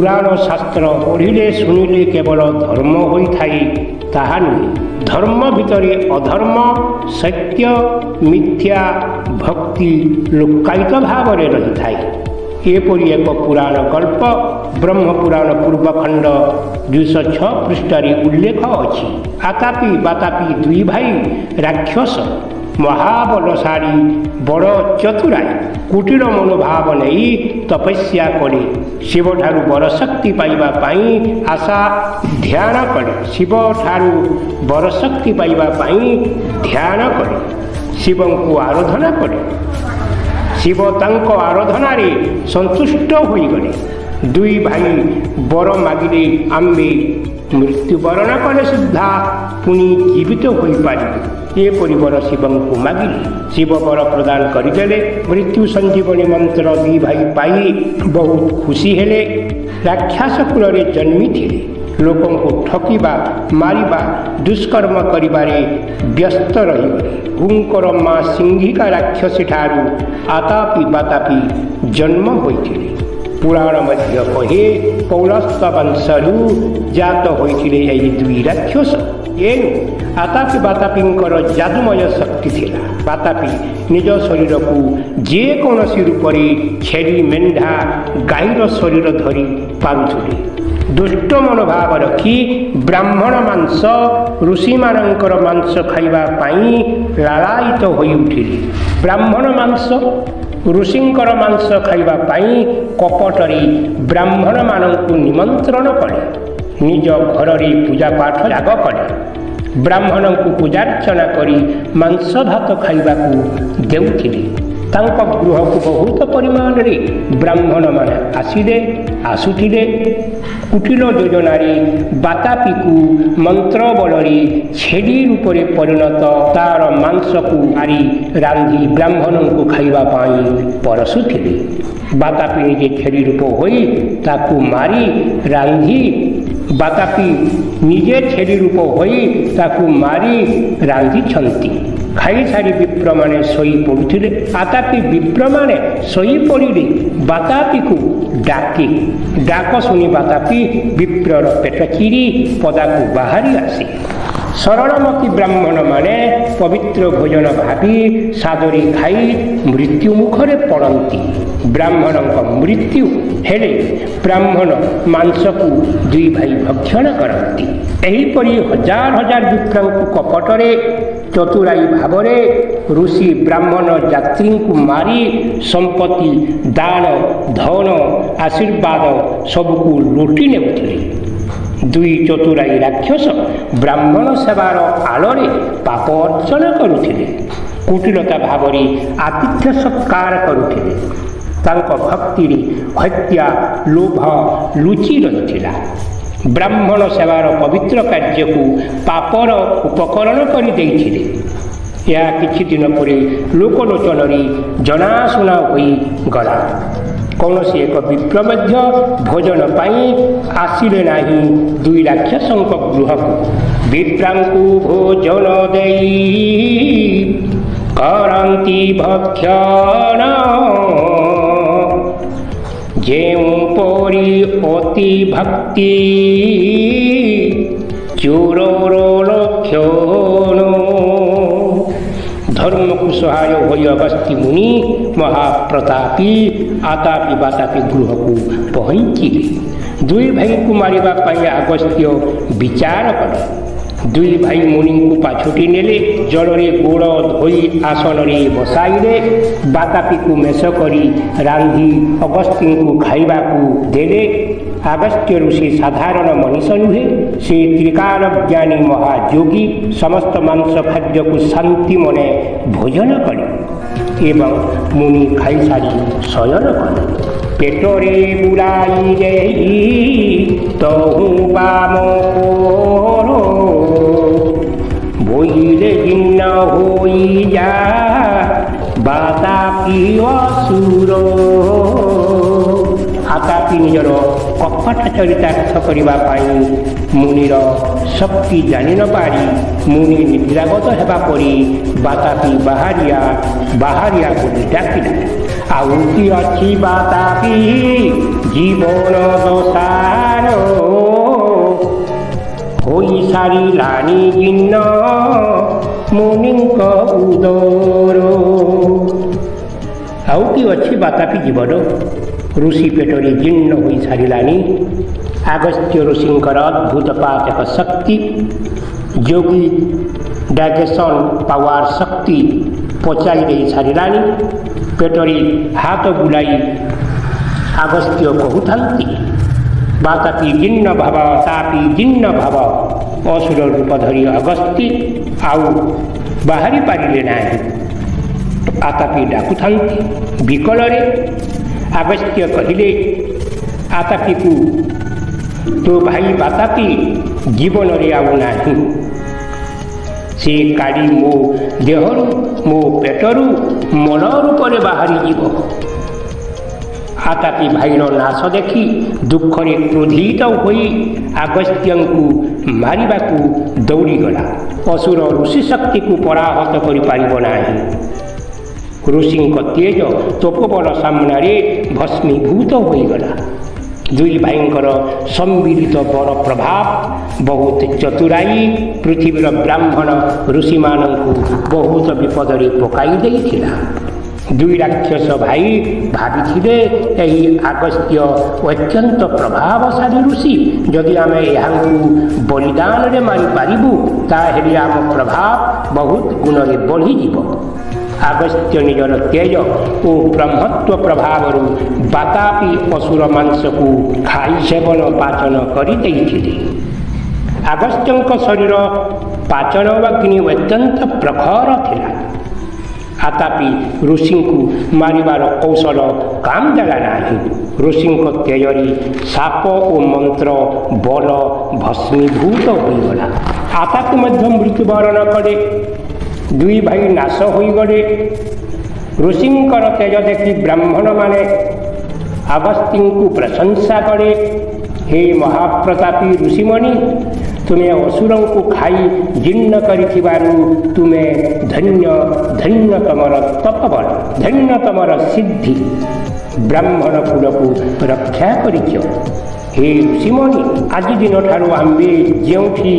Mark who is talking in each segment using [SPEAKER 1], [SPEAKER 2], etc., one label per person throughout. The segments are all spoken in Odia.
[SPEAKER 1] ପୁରାଣ ଶାସ୍ତ୍ର ପଢ଼ିଲେ ଶୁଣିଲେ କେବଳ ଧର୍ମ ହୋଇଥାଏ ତାହା ନୁହେଁ। ଧର୍ମ ଭିତରେ ଅଧର୍ମ, ସତ୍ୟ, ମିଥ୍ୟା, ଭକ୍ତି ଲୁକ୍କାୟିତ ଭାବରେ ରହିଥାଏ। ଏପରି ଏକ ପୁରାଣ ଗଳ୍ପ ବ୍ରହ୍ମପୁରାଣ ପୂର୍ବଖଣ୍ଡ 206 ପୃଷ୍ଠାରେ ଉଲ୍ଲେଖ ଅଛି। ଆତାପି ବାତାପି ଦୁଇ ଭାଇ ରାକ୍ଷସ, ମହାବଲଶାଳୀ, ବଡ଼ ଚତୁରାଇ। କୁଟିଳ ମନୋଭାବ ନେଇ ତପସ୍ୟା କଲେ। ଶିବଠାରୁ ବରଶକ୍ତି ପାଇବା ପାଇଁ ଆଶା ଧ୍ୟାନ କଲେ। ଶିବଠାରୁ ବରଶକ୍ତି ପାଇବା ପାଇଁ ଧ୍ୟାନ କଲେ। ଶିବଙ୍କୁ ଆରାଧନା କଲେ। ଶିବ ତାଙ୍କ ଆରାଧନାରେ ସନ୍ତୁଷ୍ଟ ହୋଇଗଲେ। ଦୁଇ ଭାଇ ବର ମାଗିଲେ, ଆମ୍ଭେ ମୃତ୍ୟୁବରଣ କଲେ ସୁଦ୍ଧା ପୁଣି ଜୀବିତ ହୋଇପାରିବୁ, ଏପରି ବର ଶିବଙ୍କୁ ମାଗିଲେ। ଶିବ ବର ପ୍ରଦାନ କରିଦେଲେ। ମୃତ୍ୟୁ ସଞ୍ଜୀବନୀ ମନ୍ତ୍ର ଦୁଇ ଭାଇ ପାଇ ବହୁତ ଖୁସି ହେଲେ। ରାକ୍ଷସ କୂଳରେ ଜନ୍ମିଥିଲେ। ଲୋକଙ୍କୁ ଠକିବା, ମାରିବା, ଦୁଷ୍କର୍ମ କରିବାରେ ବ୍ୟସ୍ତ ରହିଗଲେ। ଭୂଙ୍କର ମା ସିଂହିକା ରାକ୍ଷସୀ ଠାରୁ ଆତାପି ବାତାପି ଜନ୍ମ ହୋଇଥିଲେ। ପୁରାଣ ମଧ୍ୟ କହେ, ପୌଲସ୍ତ ବଂଶରୁ ଜାତ ହୋଇଥିଲେ ଏହି ଦୁଇ ରାକ୍ଷସ। ଏଣୁ ଆତାପି ବାତାପିଙ୍କର ଯାଦୁମୟ ଶକ୍ତି ଥିଲା। ବାତାପି ନିଜ ଶରୀରକୁ ଯେକୌଣସି ରୂପରେ ଛେଳି, ମେଣ୍ଢା, ଗାଈର ଶରୀର ଧରି ପାରୁଥିଲେ। ଦୁଷ୍ଟ ମନୋଭାବ ରଖି ବ୍ରାହ୍ମଣ ମାଂସ, ଋଷିମାନଙ୍କର ମାଂସ ଖାଇବା ପାଇଁ ଲାଳାୟିତ ହୋଇ ଉଠିଲେ। ବ୍ରାହ୍ମଣ ମାଂସ, ଋଷିଙ୍କର ମାଂସ ଖାଇବା ପାଇଁ କପଟରେ ବ୍ରାହ୍ମଣମାନଙ୍କୁ ନିମନ୍ତ୍ରଣ କଲେ। ନିଜ ଘରରେ ପୂଜାପାଠ ଯାଗ କଲେ। ବ୍ରାହ୍ମଣଙ୍କୁ ପୂଜାର୍ଚ୍ଚନା କରି ମାଂସ ଭାତ ଖାଇବାକୁ ଦେଉଥିଲେ। ତାଙ୍କ ଗୃହକୁ ବହୁତ ପରିମାଣରେ ବ୍ରାହ୍ମଣମାନେ ଆସିଲେ, ଆସୁଥିଲେ। କୁଟିଳ ଯୋଜନାରେ ବାତାପିକୁ ମନ୍ତ୍ର ବଳରେ ଛେଳି ରୂପରେ ପରିଣତ ତାର ମାଂସକୁ ମାରି ରାନ୍ଧି ବ୍ରାହ୍ମଣଙ୍କୁ ଖାଇବା ପାଇଁ ପରସୁଥିଲେ। ବାତାପି ନିଜେ ଛେଳି ରୂପ ହୋଇ ତାକୁ ମାରି ରାନ୍ଧି, ବାତାପି ନିଜେ ଛେଳି ରୂପ ହୋଇ ତାକୁ ମାରି ରାନ୍ଧିଛନ୍ତି। ଖାଇସାରି ବିପ୍ରମାନେ ଶୋଇ ପଡ଼ୁଥିଲେ। ଆତାପି ବିପ୍ରମାନେ ଶୋଇପଡ଼ିଲେ ବାତାପିକୁ ଡାକେ। ଡାକ ଶୁଣି ବାତାପି ବିପ୍ରର ପେଟ ଚିରି ପଦାକୁ ବାହାରି ଆସେ। ସରଳମତୀ ବ୍ରାହ୍ମଣମାନେ ପବିତ୍ର ଭୋଜନ ଭାବି ସାଦରେ ଖାଇ ମୃତ୍ୟୁ ମୁଖରେ ପଡ଼ନ୍ତି। ବ୍ରାହ୍ମଣଙ୍କ ମୃତ୍ୟୁ ହେଲେ ବ୍ରାହ୍ମଣ ମାଂସକୁ ଦୁଇ ଭାଇ ଭକ୍ଷଣ କରନ୍ତି। ଏହିପରି ହଜାର ହଜାର ବିପ୍ରଙ୍କୁ କପଟରେ ଚତୁରାଇ ଭାବରେ ଋଷି, ବ୍ରାହ୍ମଣ, ଯାତ୍ରୀଙ୍କୁ ମାରି ସମ୍ପତ୍ତି, ଦାନ, ଧନ, ଆଶୀର୍ବାଦ ସବୁକୁ ଲୁଟି ନେଉଥିଲେ। ଦୁଇ ଚତୁରାଇ ରାକ୍ଷସ ବ୍ରାହ୍ମଣ ସେବାର ଆଳରେ ପାପ ଅର୍ଜନ କରୁଥିଲେ। କୁଟିଳତା ଭାବରେ ଆତିଥ୍ୟ ସତ୍କାର କରୁଥିଲେ। ତାଙ୍କ ଭକ୍ତିରେ ହତ୍ୟା, ଲୋଭ ଲୁଚି ରହିଥିଲା। ବ୍ରାହ୍ମଣ ସେବାର ପବିତ୍ର କାର୍ଯ୍ୟକୁ ପାପର ଉପକରଣ କରିଦେଇଥିଲେ। ଏହା କିଛି ଦିନ ପରେ ଲୋକଲୋଚନରେ ଜଣାଶୁଣା ହୋଇଗଲା। କୌଣସି ଏକ ବିପ୍ର ମଧ୍ୟ ଭୋଜନ ପାଇଁ ଆସିଲେ ନାହିଁ ଦୁଇ ରାକ୍ଷସଙ୍କ ଗୃହକୁ। ବିପ୍ରାଙ୍କୁ ଭୋଜନ ଦେଇ କରନ୍ତି ଭକ୍ଷଣ, ଯେଉଁ ପରି ଅତି ଭକ୍ତି ଚୋରର ଲକ୍ଷଣ। ଧର୍ମକୁ ସହାୟ ହୋଇ ଅଗସ୍ତି ମୁନି ମହାପ୍ରତାପୀ ଆତାପି ବାତାପି ଗୃହକୁ ପହଞ୍ଚିଲେ। ଦୁଇ ଭାଇଙ୍କୁ ମାରିବା ପାଇଁ ଅଗସ୍ତ୍ୟ ବିଚାର କଲେ। ଦୁଇ ଭାଇ ମୁନିଙ୍କୁ ପାଛୋଟି ନେଲେ। ଜଳରେ ଗୋଡ଼ ଧୋଇ ଆସନରେ ବସାଇଲେ। ବାତାପିକୁ ମେଷ କରି ରାନ୍ଧି ଅଗସ୍ତିଙ୍କୁ ଖାଇବାକୁ ଦେଲେ। ଅଗସ୍ତ୍ୟ ଋଷି ସାଧାରଣ ମଣିଷ ନୁହେଁ, ସେ ତ୍ରିକାଳ ଜ୍ଞାନୀ ମହାଯୋଗୀ। ସମସ୍ତ ମାଂସ ଖାଦ୍ୟକୁ ଶାନ୍ତି ମନେ ଭୋଜନ କଲେ ଏବଂ ମୁନି ଖାଇସାରି ଶୟନ କଲେ। ପେଟରେ ବୁଲାଇ ଦେଇ ତହୁଁ ବାମ କୋର, ବୋଇଲେ ଜୀର୍ଣ୍ଣ ହୋଇଯା ବାତାପି ଅସୁର। ଆତାପି ନିଜର କପଟ ଚରିତାର୍ଥ କରିବା ପାଇଁ ମୁନିର ଶକ୍ତି ଜାଣି ନ ପାରି ମୁନି ନିଦ୍ରାଗତ ହେବା ପରି ବାତାପି ବାହାରିଆ ବାହାରିଆ ବୋଲି ଡାକିଲା। ଆଉ କି ଅଛି ବାତାପି ଜୀବନ ଦଶାର, ହୋଇ ସାରିଲାଣି ଜୀର୍ଣ୍ଣ ମୁନିଙ୍କ ଉଦର। ଆଉ କି ଅଛି ବାତାପି ଜୀବନ, ଋଷି ପେଟରେ ଜୀର୍ଣ୍ଣ ହୋଇ ସାରିଲାଣି। ଆଗସ୍ତ୍ୟ ଋଷିଙ୍କର ଅଦ୍ଭୁତ ପାଚକ ଶକ୍ତି, ଯୋଗୀ ଡାଇଜେସନ୍ ପାୱାର ଶକ୍ତି ପଚାଇ ଦେଇ ସାରିଲାଣି। ପେଟରେ ହାତ ବୁଲାଇ ଆଗସ୍ତ୍ୟ କହୁଥାନ୍ତି, ବାତାପି ଜୀର୍ଣ୍ଣ ଭବ, ତାପି ଜୀର୍ଣ୍ଣ ଭବ। ଅସୁର ରୂପ ଧରି ଅଗସ୍ତି ଆଉ ବାହାରି ପାରିଲେ ନାହିଁ। ଆତାପି ଡାକୁଥାନ୍ତି ବିକଳରେ। ଆଗସ୍ତ୍ୟ କହିଲେ ଆତାପିକୁ, ତୋ ଭାଇ ବାତାପି ଜୀବନରେ ଆଉ ନାହିଁ। ସେ କାଢ଼ି ମୋ ଦେହରୁ, ମୋ ପେଟରୁ ମଳ ରୂପରେ ବାହାରିଯିବ। ଆତାପି ଭାଇର ନାଶ ଦେଖି ଦୁଃଖରେ କ୍ରୋଧିତ ହୋଇ ଆଗସ୍ତ୍ୟଙ୍କୁ ମାରିବାକୁ ଦୌଡ଼ିଗଲା। ଅସୁର ଋଷି ଶକ୍ତିକୁ ପରାହତ କରିପାରିବ ନାହିଁ। ଋଷିଙ୍କ ତେଜ ତପୋବଳ ସାମ୍ନାରେ ଭସ୍ମୀଭୂତ ହୋଇଗଲା। ଦୁଇ ଭାଇଙ୍କର ସମ୍ମିଳିତ ବର ପ୍ରଭାବ ବହୁତ ଚତୁରାଇ ପୃଥିବୀର ବ୍ରାହ୍ମଣ ଋଷିମାନଙ୍କୁ ବହୁତ ବିପଦରେ ପକାଇ ଦେଇଥିଲା। ଦୁଇ ରାକ୍ଷସ ଭାଇ ଭାବିଥିଲେ, ଏହି ଆଗସ୍ତ୍ୟ ଅତ୍ୟନ୍ତ ପ୍ରଭାବଶାଳୀ ଋଷି, ଯଦି ଆମେ ଏହାଙ୍କୁ ବଳିଦାନରେ ମାରିପାରିବୁ ତାହେଲେ ଆମ ପ୍ରଭାବ ବହୁତ ଗୁଣରେ ବଢ଼ିଯିବ। ଆଗସ୍ତ୍ୟ ନିଜର ତେଜ ଓ ବ୍ରହ୍ମତ୍ୱ ପ୍ରଭାବରୁ ବାତାପି ଅସୁର ମାଂସକୁ ଖାଇ ସେବନ ପାଚନ କରିଦେଇଥିଲେ। ଆଗସ୍ତ୍ୟଙ୍କ ଶରୀର ପାଚନ ଅଗ୍ନି ଅତ୍ୟନ୍ତ ପ୍ରଖର ଥିଲା। ଆତାପି ଋଷିଙ୍କୁ ମାରିବାର କୌଶଳ କାମ ଦେଲା ନାହିଁ। ଋଷିଙ୍କ ତେଜରେ ସାପ ଓ ମନ୍ତ୍ର ବଳ ଭସ୍ମୀଭୂତ ହୋଇଗଲା। ଆତାପି ମଧ୍ୟ ମୃତ୍ୟୁବରଣ କଲେ। ଦୁଇ ଭାଇ ନାଶ ହୋଇଗଲେ। ଋଷିଙ୍କର ତେଜ ଦେଖି ବ୍ରାହ୍ମଣମାନେ ଆଗସ୍ତିଙ୍କୁ ପ୍ରଶଂସା କଲେ। ହେ ମହାପ୍ରତାପୀ ଋଷିମଣି, ତୁମେ ଅସୁରଙ୍କୁ ଖାଇ ଜୀର୍ଣ୍ଣ କରିଥିବାରୁ ତୁମେ ଧନ୍ୟ, ଧନ୍ୟ ତମର ତପବଳ, ଧନ୍ୟ ତମର ସିଦ୍ଧି, ବ୍ରାହ୍ମଣ କୂଳକୁ ରକ୍ଷା କରିଛ। ହେ ଋଷିମଣି, ଆଜି ଦିନଠାରୁ ଆମ୍ଭେ ଯେଉଁଠି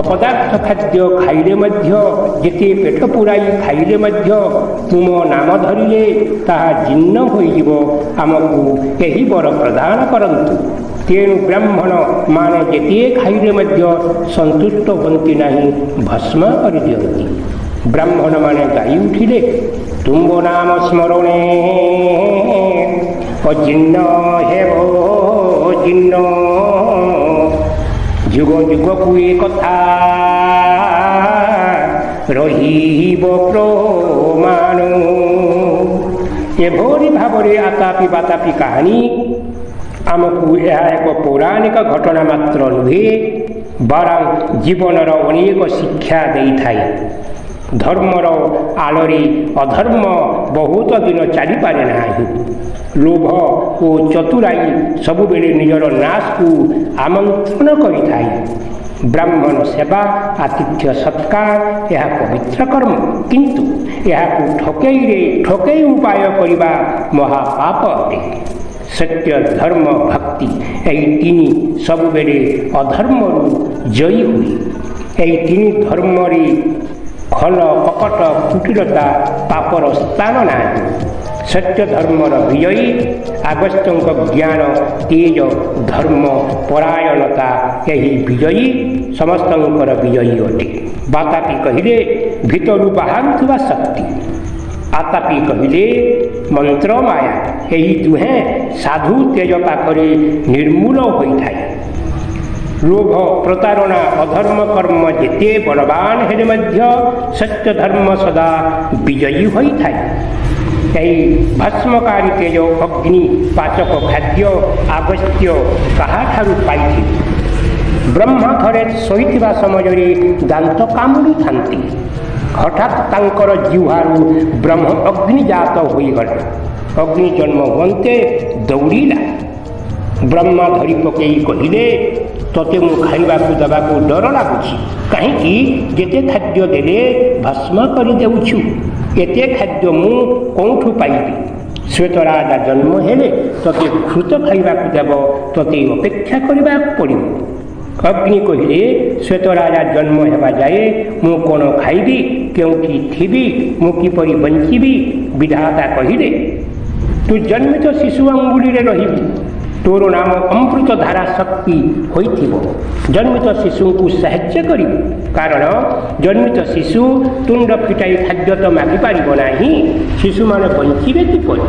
[SPEAKER 1] ଅପଦାର୍ଥ ଖାଦ୍ୟ ଖାଇଲେ ମଧ୍ୟ, ଯେତେ ପେଟ ପୂରାଇ ଖାଇଲେ ମଧ୍ୟ ତୁମ ନାମ ଧରିଲେ ତାହା ଜୀର୍ଣ୍ଣ ହୋଇଯିବ। ଆମକୁ ଏହି ବର ପ୍ରଦାନ କରନ୍ତୁ। ତେଣୁ ବ୍ରାହ୍ମଣ ମାନେ ଯେତେ ଖାଇଲେ ମଧ୍ୟ ସନ୍ତୁଷ୍ଟ ହୁଅନ୍ତି ନାହିଁ, ଭସ୍ମ କରିଦିଅନ୍ତି। ବ୍ରାହ୍ମଣମାନେ ଗାଇ ଉଠିଲେ, ତୁମ୍ଭ ନାମ ସ୍ମରଣେ ଅଜୀର୍ଣ୍ଣ ହେବ ଜୀର୍ଣ୍ଣ, ଯୁଗ ଯୁଗକୁ ଏ କଥା ରହିବ ପ୍ରମାଣ। ଏଭଳି ଭାବରେ ଆତାପି ବାତାପି କାହାଣୀ ଆମକୁ ଏହା ଏକ ପୌରାଣିକ ଘଟଣା ମାତ୍ର ନୁହେଁ, ବରଂ ଜୀବନର ଅନେକ ଶିକ୍ଷା ଦେଇଥାଏ। ଧର୍ମର ଆଳରେ ଅଧର୍ମ ବହୁତ ଦିନ ଚାଲିପାରେ ନାହିଁ। ଲୋଭ ଓ ଚତୁରାଇ ସବୁବେଳେ ନିଜର ନାଶକୁ ଆମନ୍ତ୍ରଣ କରିଥାଏ। ବ୍ରାହ୍ମଣ ସେବା, ଆତିଥ୍ୟ ସତ୍କାର ଏହା ପବିତ୍ର କର୍ମ, କିନ୍ତୁ ଏହାକୁ ଠକେଇରେ ଠକେଇ ଉପାୟ କରିବା ମହାପାପ ଅଟେ। ସତ୍ୟ, ଧର୍ମ, ଭକ୍ତି ଏହି ତିନି ସବୁବେଳେ ଅଧର୍ମରୁ ଜୟୀ ହୁଏ। ଏହି ତିନି ଧର୍ମରେ ଖଲ, କପଟ, କୁଟିଳତା ପାପର ସ୍ଥାନ ନାହିଁ। ସତ୍ୟ ଧର୍ମର ବିଜୟୀ ଆଗସ୍ତ୍ୟଙ୍କ ଜ୍ଞାନ, ତେଜ, ଧର୍ମ ପରାୟଣତା ଏହି ବିଜୟୀ ସମସ୍ତଙ୍କର ବିଜୟୀ ଅଟେ। ବାତାପି କହିଲେ ଭିତରୁ ବାହାରୁଥିବା ଶକ୍ତି, ଆତାପି କହିଲେ ମନ୍ତ୍ର ମାୟା। ଏହି ଦୁହେଁ ସାଧୁ ତେଜ ପାଖରେ ନିର୍ମୂଳ ହୋଇଥାଏ। ଲୋଭ, ପ୍ରତାରଣା, ଅଧର୍ମ କର୍ମ ଯେତେ ବଳବାନ ହେଲେ ମଧ୍ୟ ସତ୍ୟ ଧର୍ମ ସଦା ବିଜୟୀ ହୋଇଥାଏ। ଏହି ଭସ୍ମକାରୀ ତେଜ ଅଗ୍ନି ପାଚକ ଖାଦ୍ୟ ଆଗସ୍ତ୍ୟ କାହାଠାରୁ ପାଇଥିଲେ? ବ୍ରହ୍ମା ଥରେ ଶୋଇଥିବା ସମୟରେ ଦାନ୍ତ କାମୁଡ଼ିଥାନ୍ତି। ହଠାତ୍ ତାଙ୍କର ଜିହ୍ୱାରୁ ବ୍ରହ୍ମ ଅଗ୍ନିଜାତ ହୋଇଗଲା। ଅଗ୍ନି ଜନ୍ମ ହୁଅନ୍ତେ ଦୌଡ଼ିଲା। ବ୍ରହ୍ମା ଧରି ପକେଇ କହିଲେ, ତୋତେ ମୁଁ ଖାଇବାକୁ ଦେବାକୁ ଡର ଲାଗୁଛି, କାହିଁକି ଯେତେ ଖାଦ୍ୟ ଦେଲେ ଭସ୍ମ କରିଦେଉଛୁ। ଏତେ ଖାଦ୍ୟ ମୁଁ କେଉଁଠୁ ପାଇବି? ଶ୍ୱେତ ରାଜା ଜନ୍ମ ହେଲେ ତୋତେ ଘୃତ ଖାଇବାକୁ ଦେବ, ତୋତେ ଅପେକ୍ଷା କରିବାକୁ ପଡ଼ିବ। ଅଗ୍ନି କହିଲେ, ଶ୍ୱେତ ରାଜା ଜନ୍ମ ହେବା ଯାଏ ମୁଁ କ'ଣ ଖାଇବି, କେଉଁଠି ଥିବି, ମୁଁ କିପରି ବଞ୍ଚିବି? ବିଧାତା କହିଲେ, ତୁ ଜନ୍ମିତ ଶିଶୁ ଅଙ୍ଗୁଳିରେ ରହିବୁ, ତୋର ନାମ ଅମୃତ ଧାରା ଶକ୍ତି ହୋଇଥିବ। ଜନ୍ମିତ ଶିଶୁଙ୍କୁ ସାହାଯ୍ୟ କରିବୁ, କାରଣ ଜନ୍ମିତ ଶିଶୁ ତୁଣ୍ଡ ଫିଟାଇ ଖାଦ୍ୟ ତ ମାଗିପାରିବ ନାହିଁ। ଶିଶୁମାନେ ବଞ୍ଚିବେ କିପରି?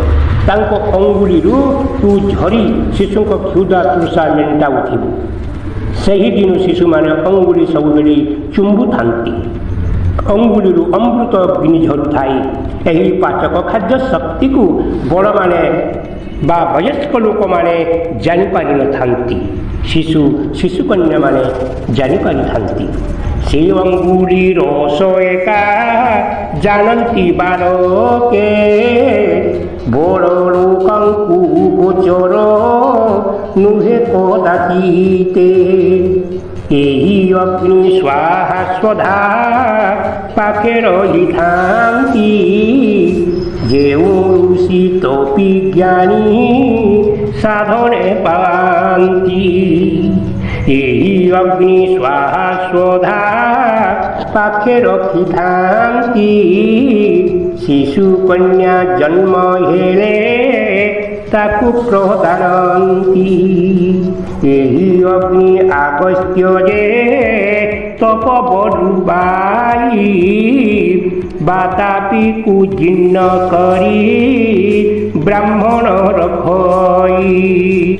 [SPEAKER 1] ତାଙ୍କ ଅଙ୍ଗୁଳିରୁ ତୁ ଝରି ଶିଶୁଙ୍କ କ୍ଷୁଧା ତୃଷା ମେଣ୍ଟାଉଥିବୁ। ସେହିଦିନୁ ଶିଶୁମାନେ ଅଙ୍ଗୁଳି ସବୁବେଳେ ଚୁମ୍ବୁଥାନ୍ତି, ଅଙ୍ଗୁଳିରୁ ଅମୃତ ଅଗ୍ନି ଝରୁଥାଏ। ଏହି ପାଚକ ଖାଦ୍ୟ ଶକ୍ତିକୁ ବଡ଼ମାନେ ବା ବୟସ୍କ ଲୋକମାନେ ଜାଣିପାରିନଥାନ୍ତି, ଶିଶୁ ଶିଶୁକନ୍ୟାମାନେ ଜାଣିପାରିଥାନ୍ତି। ସେ ଅଙ୍ଗୁଳି ରସ ଏକା ଜାଣନ୍ତି ବାଳକେ, ବଡ଼ ଲୋକଙ୍କୁ ଗୋଚର ନୁହେଁ କଦାଚିତେ। ଏହି ଅଗ୍ନି ସ୍ୱାହା ସ୍ୱଧା ପାଖେ ରହିଥାନ୍ତି, ଯେଉଁ ଋଷି ତପି ଜ୍ଞାନୀ ସାଧନେ ପାଆନ୍ତି। ଏହି ଅଗ୍ନି ସ୍ୱାହା ସ୍ୱଧା ପାଖେ ରଖିଥାନ୍ତି, ଶିଶୁ କନ୍ୟା ଜନ୍ମ ହେଲେ ତାକୁ ପ୍ରଦାନନ୍ତି। ଏହି ଅଗ୍ନି ଅଗସ୍ତ୍ୟ ଯେ ତପ ବଢୁବାଇ, ବାତାପିକୁ ଜୀର୍ଣ୍ଣ କରି ବ୍ରାହ୍ମଣ ରଖଇ।